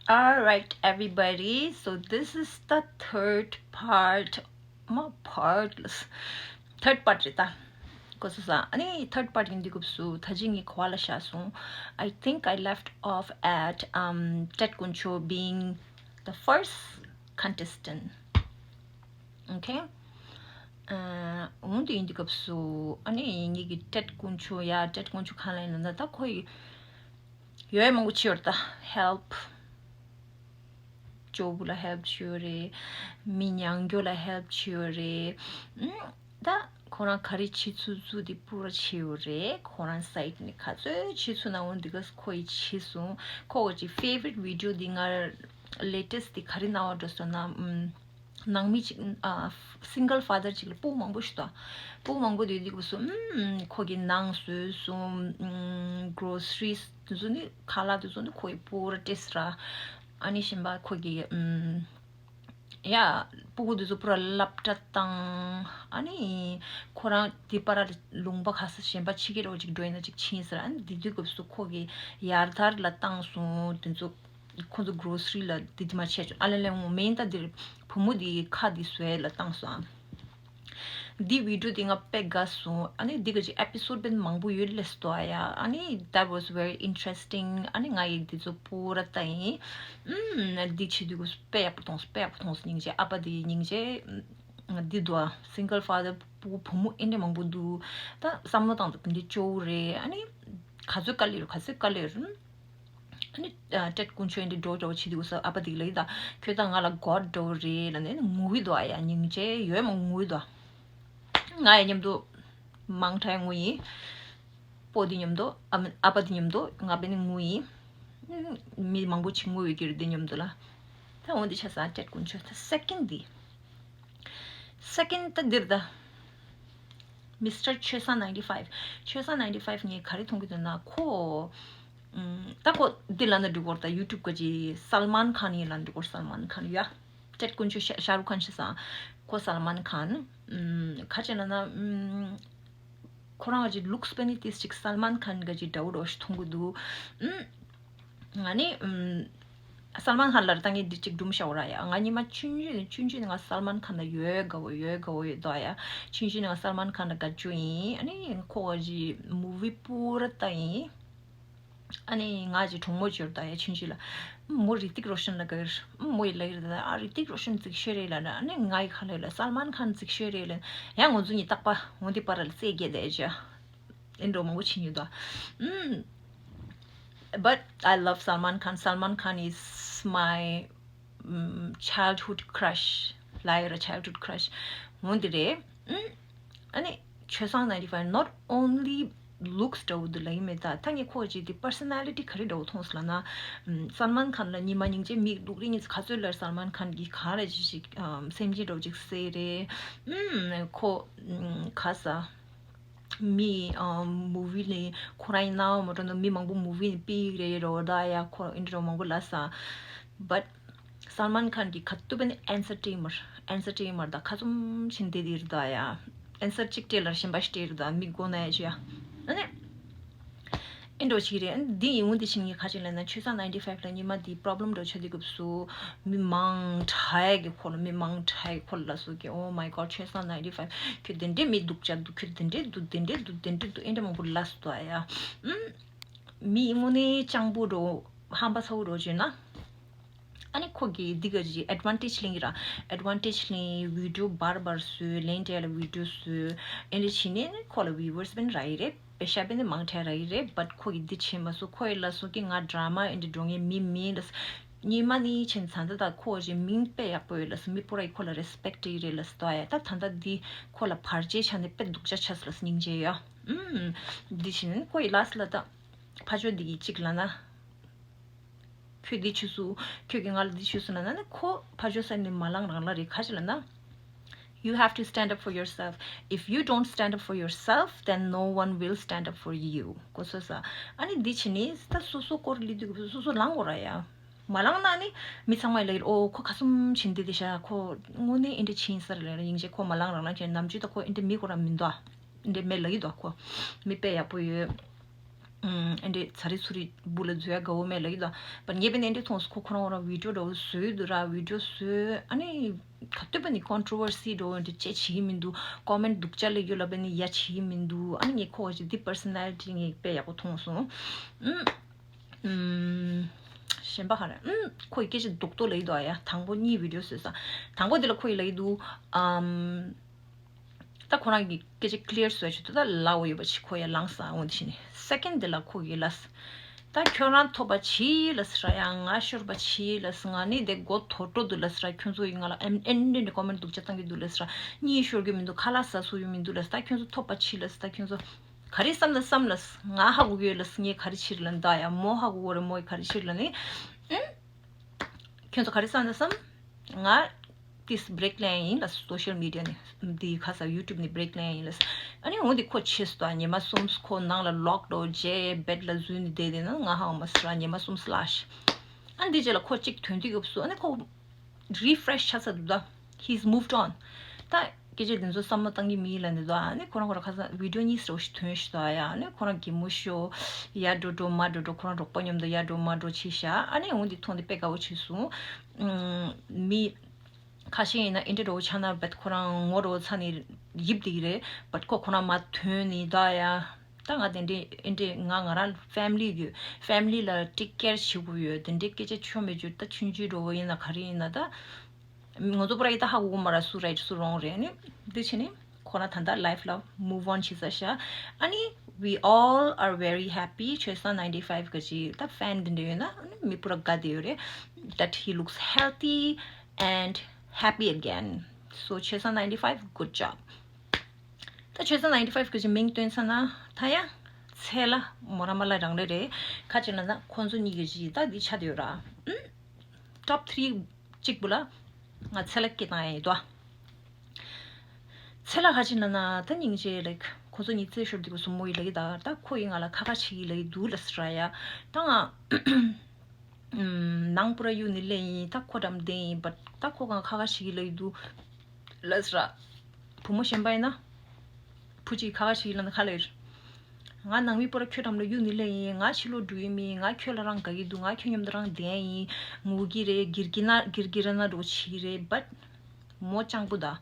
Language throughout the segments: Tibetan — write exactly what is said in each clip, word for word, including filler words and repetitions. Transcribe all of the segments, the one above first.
All right, everybody. So this is the third part. My part. Third part རེད་ད། གོ་སོང་། ཨ་ནི་third part ཡིན་དུས་སྐབས་སུ་ད་ཅི་ངས་ག་པར་ལ་བཞག་སོང་། I think I left off at um Tet Kuncho being the first contestant. Okay. འོན་ཏེ་ཡིན་དུས་སྐབས་སུ་ཨ་ནི་ངེད་ཀྱི་Tet Kuncho ཡ། Tet Kuncho གང་ལ་ཡིན་ན་ད་ཁོ་ཡི་ཡོད་མང་པོ་ཅིག་ཡོད་རེད་ད། Help ཅོ་བུ་ལ་help བྱེད་ཡོད་རེད། མི་ཉང་རྒྱོ་ལ་help བྱེད་ཡོད་རེད། ཨུམ། ད་ཁོ་རང་ག་རེ་བྱེད་ཚུལ་ཚུལ་དེ་པུ་ར་བྱེད་ཡོད་རེད། ཁོ་རང་side ནས་ག་ཚོད་བྱེད་ཚུལ་ན་འོན་ཏེ་ག་ཁོ་ཡི་བྱེད་སོང་། ཁོ་གི་favorite video དེ་ང་latest དེ་ག་རེ་གནང་བ་འགྲོ་སོང་ན། ཨུམ། ནང་མི་གཅིག་ཨ། single father གཅིག་ལ་སྤུ་གུ་མང་པོ་ཞིག་འདུག་སྤུ་གུ་མང་པོ་དེ་དུས་སྐབས་སུ་ཨུམ། ཁོ་གིས་ནང་བཟོས་སོང་། ཨུམ། groceries དེ་ཚོ་ནི་ཁ་ལག་དེ་ཚོ་ནི་ཁོ་ཡི་པུ་ར་ཏེས་ར། ཨ་ནི་གཞན་པ་ཁོ་གིས་ཨུམ། ཡ། སྤུ་གུ་དེ་ཚོ་པུ་ར་སློབ་གྲྭ་བཏང་། ཨ་ནི་ཁོ་རང་དེ་པར་ལུང་པ་ག་ས་གཞན་པ་ཕྱི་རྒྱལ་འོ་ཅིག་འགྲོ་ཡིན་ན་ཅིག་ཕྱིན་ཟེར། ཨ་ནི་དེ་དུས་སྐབས་སུ་ཁོ་གིས་ཡར་དར་ལ་བཏང་སོང་། དེ་ཚོ་ཁོ་ཚོ་grocery ལ་དེ་དེ་མ་བྱས་ཆོག་ཨ་ལེ་ལེ་འོང་མེད་ད། འདིར་བུ་མོ་དེ་ཁ་དེ་བཟོས་ལ་བཏང་སོང་། ཨ། འདི་video དེ་ང་དཔེ་དགའ་སོང་། ཨ་ནི་འདི་ག་ཅིག་episode དཔེ་མང་པོ་ཡོད་ལས་སོ་ཡ། ཨ་ནི་that was very interesting. ཨ་ནི་ང་ཡི་འདི་ཚོ་པུ་ར་ལྟ་ཡིན། ཨུམ། འདི་བྱེད་དུས་དཔེ་ཡག་པོ་མཐོང་སོང་། དཔེ་ཡག་པོ་མཐོང་སོང་། སྙིང་རྗེ། ཨ་ཕ་དེ་སྙིང་རྗེ། འདི་འདུག་ཨ། single father སྤུ་གུ་བུ་མོ་ཨེ་འདྲ་མང་པོ་འདུག་ད་བསམ་བློ་བཏང་དུས་འདི་ཅོ་བོ་རེད། ཨ་ནི་ག་ཚོད་དཀའ་ལས་རེད། ག་ཚོད་དཀའ་ལས་རེད། ཨ་ནི་ཨ། ཏྲེད་ཀུན་ཆོས་འདི་འགྲོ་འགྲོ་བྱེད་དུས་སོ། ཨ་ཕ་དེ་ལ་ཡི་ད་ཁྱོད་ད་ང་ལ་གོ་འགྲོ་རེད་ལ་ནས་ངུ་གི་འདུག་ཨ་ཡ། སྙིང་རྗེ། ཡོད་མ་ངུ་གི་འདུག་ང་ཡ་མཉམ་དུ་མང་དྲགས་ངུ་ཡིན། སྤོ་དེ་མཉམ་དུ་ཨ་མ། ཨ་ཕ་དེ་མཉམ་དུ་ང་བས་ནི་ངུ་ཡིན། མི་མང་པོ་ཅིག་ངུ་ཡོད་ཀྱི་རེད་དེ་མཉམ་དུ་ལ། ད་འོན་ཏེ་ཆ་ས་ཏྲེད་ཀུན་ཆོས་ད་second དེ། Second ད་འདིར་ད། Mister ཆོས་བཟང་ninety five། ཆོས་བཟང་ninety five ངས་ག་རེ་མཐོང་གི་འདུག་ན་ཁོ། ཨུམ། ད་ཁོ་འདི་ལ་ན་འགྲིག་གོ་ར། ད་YouTube ག་ཅི་Salman Khan ཡིན་ལ་འགྲིག་གོ་ར། Salman Khan ཡ། ཏྲེད་ཀུན་ཆོས་ཤ་ཤ་རུག་ཁན་ཤི་ས། ཁོ་Salman Khan། ཨུམ། ག་ཅི་ན་ན། ཨུམ། ཁོ་རང་ག་ཅི་looks དཔེ་ནི་ཏིས་ཅིག་Salman Khan ག་ཅི་འདྲ་བོ་འདྲ་བོ་ཞིག་མཐོང་གི་འདུག་ཨུམ། ང་ནི། ཨུམ། Salman Khan ལ་ད་ངས་འདི་གཅིག་སྒྲུང་བཤད་འོ་ར་ཡ། ང་ཉི་མ་ཆུང་ཆུང་ནས་ཆུང་ཆུང་ནས་ང་Salman Khan ལ་ཡོད་དགའ་བོ་ཡོད་དགའ་བོ་ཡོད་དོ་ཡ། ཆུང་ཆུང་ནས་ང་Salman Khan ལ་དགའ་རྒྱུ་ཡིན། ཨ་ནི་ཁོ་ག་ཅི་movie པུ་ར་ལྟ་ཡིན། ཨ་ནི་ང་ཅི་གྲོགས་མོ་ཅིག་ཡོད་དོ་ཡ་ཆུང་ཆུང་ལ། མོ་རི་ཏིག་རོ་ཤན་ལ་དགའ་ཡོད། མོ་ཡི་ལ་ཡོད་ད། ཨ་རི་ཏིག་རོ་ཤན་གཟིགས་ཤེས་རེད་ལ་ན། ཨ་ནི་ང་ཡི་ཁ་ལ་ཡོད་ལ་Salman Khan གཟིགས་ཤེས་རེད་ལ། ཡང་ང་ཚོ་གཉིས་རྟག་པ་འོང་དེ་པར་ལ་རྩེད་རྒྱག་བསྡད་ཅི། ཨེ་འགྲོ་མང་པོ་ཕྱིན་ཡོད་དོ། ཨུམ། But I love Salman Khan. Salman Khan is my um, childhood crush. ལ་ཡོད་ར་childhood crush འོན་ཏེ་རེད། ཨུམ། ཨ་ནི་ཆོས་བཟང་ninety five not only looks འདྲ་བོ་འདུག་ལ་ཡིན་མེད་ད། ད་ངས་ཁོ་ཅིག་དེ་personality ག་རེ་འདྲ་བོ་མཐོང་སོང་ལ་ན། ཨུམ། Salman Khan ལ་ཉི་མ་སྙིང་རྗེ། མི་སྡུག་རིགས་གཉིས་ག་ཚོད་ལ་Salman Khan གི་ག་རེ་ཅིག་ཅིག་ཨུམ། སེམས་ཅན་འདྲ་བོ་ཅིག་སེ་རེད། ཨུམ། ཁོ་ཨུམ། ག་ས། མི་ཨ། movie ལ་ཁོ་རང་ཡིན་ན་མོ་ཊ་ནང་མི་མང་པོ་movie ནས་པིག་རེ་རོ་ད་ཡ། ཁོ་ཨིན་འདྲ་མང་པོ་ལ་ས། But Salman Khan གི་ཁ་ཐུབ་ནི་answer སྤྲད་མར། answer སྤྲད་མར་ད་ཁ་ཙུམ་ཕྱིན་དེ་དེ་རེད་ད་ཡ། answer གཅིག་སྤྲད་ལ་གཞན་པ་ཞིག་སྤྲད་རེད་ད། མི་མགོ་ན་ཡ་ཅི་ཡ། ཨ་ནི། ཨེ་འགྲོ་ཞིག་རེད། འདི་ཡིན་འོན་ཏེ་ཕྱིན་ངས་ག་ཅིག་ལ་ན་ཆོས་བཟང་ninety five ལ་ཉི་མ་འདི་problem འགྲོ་ཆ་དེ་སྐབས་སུ་མི་མང་དྲགས་ཀྱི་ཁོ་ལ། མི་མང་དྲགས་ཀྱི་ཁོ་ལ་ལ་སོ་ཀྱི། Oh my god ཆོས་བཟང་ninety five ཁྱོད་དེ་འདྲས་མི་སྡུག་ཅག་འདུག་ཁྱོད་དེ་འདྲས་འདུག་དེ་འདྲས་འདུག་དེ་འདྲས་འདུག་ཨེ་འདྲས་མང་པོ་ལ་སོ་ཡ། ཨུམ། མི་དངོས་གནས་སྤྱང་པོ་འགྲོ་ཧམ་པ་ཚ་བོ་འགྲོ་བྱོས་ན། ཨ་ནི་ཁོ་གིས་འདི་ག་ཅི་advantage ལེན་གི་ར། advantage ལེན། video བར་བར་བཟོས། ལན་སྤྲད་ལ་video བཟོས། ཨེ་འདྲ་བྱས་ནས་ནི་ཁོ་ལ་viewers དཔེ་རག་གི་རེད། པེ་ཤ་དཔེ་ནི་མང་དྲགས་རག་གི་རེད། But ཁོ་གིས་འདི་བྱས་མ་སོང་། ཁོ་ཡི་ལ་སོ་ཀྱི་ང་drama ཨེ་འདྲ་འགྲོ་ངེས་མི་མིན་ལ། ཉི་མ་ནི་ཕྱིན་ཚ་འདི་ད་ཁོ་ཅི་མིང་དཔེ་ཡག་པོ་ཡོད་ལ་སོ། མི་པོ་ར་ཡི་ཁོ་ལ་respect ཡི་རེད་ལ་སོ་ཡ། ད་ད་ད་འདི་ཁོ་ལ་བར་ཆད་ཆ་ནས་དཔེ་སྡུག་ཅག་ཆ་སོང་ལ་སྙིང་རྗེ་ཡ། ཨུམ། འདི་བྱས་ནས་ཁོ་ཡི་ལ་སོ་ལ་ད་ཕ་ཇོ་འདི་གི་གཅིག་ལ་ན། ཁྱོད་འདི་ཆུ་སུ། ཁྱོད་ཀྱིས་ང་ལ་འདི་ཆུ་སུ་ན་ན་ནི་ཁོ་ཕ་ཇོ་ས་ནི་མ་ལང་རང་ལ་རེད། ག་ཅི་ལ་ན། You have to stand up for yourself. If you don't stand up for yourself, then no one will stand up for you. གོ་སོང་ས། ཨ་ནི་འདི་བྱས་ནི་ད་སོ་སོ་སྐོར་ལི་དུས་སོ་སོ་ལང་གོ་ར་ཡ། མ་ལང་ན་ནི་མི་ཚང་མ་ལ་ཡིར་ཨོ་ཁོ་ཁ་སུམ་ཕྱིན་འདི་དེ་ཤ་ཁོ་དངོས་གནས་ཨེ་འདྲ་ཕྱིན་ས་རེད་ལ་སྙིང་རྗེ། ཁོ་མ་ལང་རང་ལ་ཁྱེད་ནམ་རྒྱུན་ད་ཁོ་ཨེ་འདྲ་མི་ཁོ་ར་མི་འདུག་ཨ། འདྲེ་མེད་ལ་ཡི་དོ་ཁོ། མི་དཔེ་ཡག་པོ་ཡོད། ཨེ་འདྲས་ཚ་རི་ཚུ་རི་སྦུག་ལ་འཛུལ་ཡ་དགའ་བོ་མེད་ལབ་ཀྱི་འདུག། བ་ངས་དཔེར་ན་ཨེ་འདྲས་མཐོང་སོང་། ཁོ་ཁོ་རང་ཁོ་རང་བི་ཌིའོ་འདྲ་བོ་བཟོས་འདུག་ར། བི་ཌིའོ་བཟོས་ཨ་ནི་ག་དུས་པ་ནི་ཀོན་ཊོ་ཝར་སི་འདྲ་བོ་འདྲ་ཅེས་བྱེད་ཀྱི་མི་འདུག། ཀོ་མེན་ཊི་སྡུག་ཅག་སླེབས་ཡོད་ལབ་པ་ནི་ཡ་བྱེད་ཀྱི་མི་འདུག། ཨ་ནི་ངས་ཁོ་ག་ཅིག་འདི་པར་སོ་ནལ་ཊི་ངས་དཔེ་ཡག་པོ་མཐོང་སོང་། ཨུམ། ཨུམ། གཞན་པ་ག་རེ། ཨུམ། ཁོ་ཡི་སྐད་ཆ་རྡོག་རྡོག་ལབ་ཀྱི་འདུག་ཨ་ཡ། དང་པོ་གཉིས་བི་ཌིའོ་བཟོས་ས། དང་པོ་འདི་ལ་ཁོ་ཡི་ལབ་ཀྱི་འདུག། ཨམ། ད་ཁོ་རང་གི་སྐད་ཆ་ཀི་ལི་ཡར་བཟོ་ཡ་ཆེད་དུ་ད་ལབ་འོ་ཡོད་པ་ཅིག་ཁོ་ཡ་ལངས་ས་འོང་དེ་བྱས་ནས། སེ་ཀེན་ཌི་འདི་ལ་ཁོ་གིས་ལབས། ད་ཁྱོད་རང་ཐོབ་པ་བྱིས་ལབས་ར་ཡ། ང་ཤོར་བ་བྱིས་ལབས། ང་ནི་དེ་མགོ་དོ་དྲོ་འདུག་ལབས་ར། ཁྱོད་ཚོ་ཡིས་ང་ལ་ཨེ་འདྲས་ཀོ་མེན་ཊི་སྡུག་ཅག་བཏང་གི་འདུག་ལབས་ར། གཉིད་ཤོར་གི་མི་འདུག། ཁ་ལག་ཟ་སུ་ཡོད་མི་འདུག་ལབས། ད་ཁྱོད་ཚོ་ཐོབ་པ་བྱིས་ལབས། ད་ཁྱོད་ཚོ་ག་རེ་བསམ་ན་བསམ་ལབས། ང་ཧ་གོ་གི་ཡོད་ལབས། ངས་ག་རེ་བྱེད་ལབ་ན་ད་ཡ། མོ་ཧ་གོ་གི་རེད། མོ་ཡིས་ག་རེ་བྱེད་ལབ་ནི། ཨུམ། ཁྱོད་ཚོ་ག་རེ་བསམ་ན་བསམ། ང་ཏིས་བྷི་རེག་ལེན་ཡིན་ལབས། སོ་ཤལ་མི་ཌི་ཡ་ནས་འདི་ཁ་ས་ཡུ་ཊུབ་ནས་བྷི་རེག་ལེན་ཡིན་ལབས། ཨ་ནི་འོ་འདི་ཁོ་ཆས་སོང་། ད་ཉི་མ་གསུམ་ཁོ་ནང་ལ་ལོག་འགྲོ་བྱས་བེཌ་ལ་འཛུལ་ནས་བསྡད་བསྡད་ན་ང་ཧ་འོ་མ་སོང་ར། ཉི་མ་གསུམ་སླེབས། ཨ་འདི་རྗེས་ལ་ཁོ་གཅིག་ཐོན་དུས་སྐབས་སུ་ཨ་ནི་ཁོ་རི་ཕི་རེཤ་ཆགས་ཚར་འདུག་ད། He's moved on. ད་སྐད་ཆ་འདི་ཚོ་བསམ་བློ་བཏང་གི་མི་ལབ་ནས་འདུག། ཨ་ནི་ཁོ་རང་ཁོ་རང་ཁ་སང་བི་ཌིའོ་གཉིས་རེ་བཞི་ཐོན་ཤག་ད་ཡ། ཨ་ནི་ཁོ་རང་གད་མོ་ཤོར། ཡར་འགྲོ་འགྲོ་མར་འགྲོ་འགྲོ། ཁོ་རང་རོགས་པ་མཉམ་དུ་ཡར་འགྲོ་མར་འགྲོ་བྱས་ཤག། ཨ་ནི་འོ་འདི་མཐོང་སྟེ་དཔེ་དགའ་བོ་བྱས་སོང་། ཨུམ། མི་ཁ་ཤས་ཡིན་ན་ཨེ་འདྲས་འདྲ་བོ་ཆགས་ན་བེཌ་ཁོ་རང་ངོ་འདྲ་བོ་ཚ་ནས་ཡིབ་བསྡད་ཀྱི་རེད། བེཌ་ཁོ་ཁོ་རང་མར་ཐོན་ནས་ད་ཡ། ད་ང་དེ་འདྲས་ཨེ་འདྲས་ང་ང་རང་ཕེ་མི་ལི་ཡོད། ཕེ་མི་ལི་ལ་ཊེག་ཀེར་བྱེད་དགོས་ཡོད། དེ་འདྲས་སྐད་ཆ་ཆོ་མེད་རྒྱུ། ད་ཆུང་ཆུང་འདྲ་བོ་ཡིན་ན་ག་རེ་ཡིན་ན་ད། ང་ཚོ་པུ་ར་ཡི་ད་ཧ་གོ་གི་མ་རེད། སུ་རའིཊ་སུ་རོང་རེད། ཨ་ནི་འདི་བྱས་ནས་ཁོ་རང་ད་ལྟ་ལའིཕ་ལ་མུབ་ཨོན་བྱས་ཚར་ཤག། ཨ་ནི་we all are very happy. ཆོས་བཟང་ninety five གི་ཅིག་ད་ཕེན་འདི་འདྲས་ཡོད་ན་ཨ་ནི་མི་པུ་ར་དགའ་བསྡད་ཡོད་རེད། That he looks healthy and happy again. So ཆོས་བཟང་ninety five, good job. ད་ཆོས་བཟང་ninety five གི་ཅིག་མིང་བཏོན་ཚར་ན་ད་ཡ་ཚེ་ལ་མོ་ར་མ་ལ་རང་རེ་རེད། ཁ་ཅིག་ལ་ན་ཁོང་ཚོ་གཉིས་ཀྱི་ཅིག་ད་འདི་ཆགས་བསྡད་ཡོད་ར། ཨུམ། ཊོབ་ཐི་རི་གཅིག་པུ་ལ་ང་ཚེ་ལ་སྐད་བཏང་ཡ་ཡིན་དོ། ཚེ་ལ་ཁ་ཅིག་ན་ན་ད་སྙིང་རྗེ་ལེགས། ཁོ་ཚོ་གཉིས་རྩེད་ཤོར་འདུག་གི་སུ་མོ་ཡི་ལ་ཡི་ད་ད་ཁོ་ཡི་ང་ལ་ཁ་ཁ་ཞིག་ཡི་ལ་ཡི་འདུག་ལ་སི་ར་ཡ། ད་ང་ནང་པུ་ར་གཡུག་ནི་ལེ་ཡིན། ད་ཁོ་འགྲམ་བསྡད་ཡིན། བ་ད་ཁོ་གང་ཁ་ཁ་ཞིག་ཡི་ལ་ཡི་འདུག་ལ་སི་ར། བུ་མོ་གཞན་པ་ཡིན་ན་བུ་གཅིག་ཁ་ཁ་ཞིག་ཡི་ལ་ན་ཁ་ལ་ཡི། ང་ནང་མི་པོ་ར་ཁྱོད་འགྲམ་ལ་གཡུག་ནི་ལེ་ཡིན། ང་ཕྱི་ལོགས་འགྲོ་ཡི་མིན། ང་ཁྱོད་ལ་རང་དགའ་གི་འདུག། ང་ཁྱོད་མཉམ་དུ་རང་བསྡད་ཡིན། ངུ་གི་རེད། གིར་གི་ན་གིར་གི་ར་ན་འགྲོ་ཆི་རེད། བཊ་མོ་སྤྱང་པོ་ད།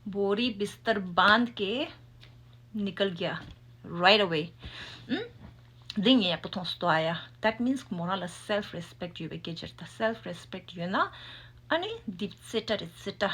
बोरी बिस्तर बांध के निकल गया right away. ཨུམ། འདི་ངས་ཡག་པོ་མཐོང་སོང་ཨ་ཡ། That means མོ་རང་ལ་self respect ཡོད་པའི་སྐད་ཆ་རེད། ད་self respect ཡོད་ན་ཨ་ནི་འདི་རྩེ་གྲ་རེད། རྩེ་གྲ།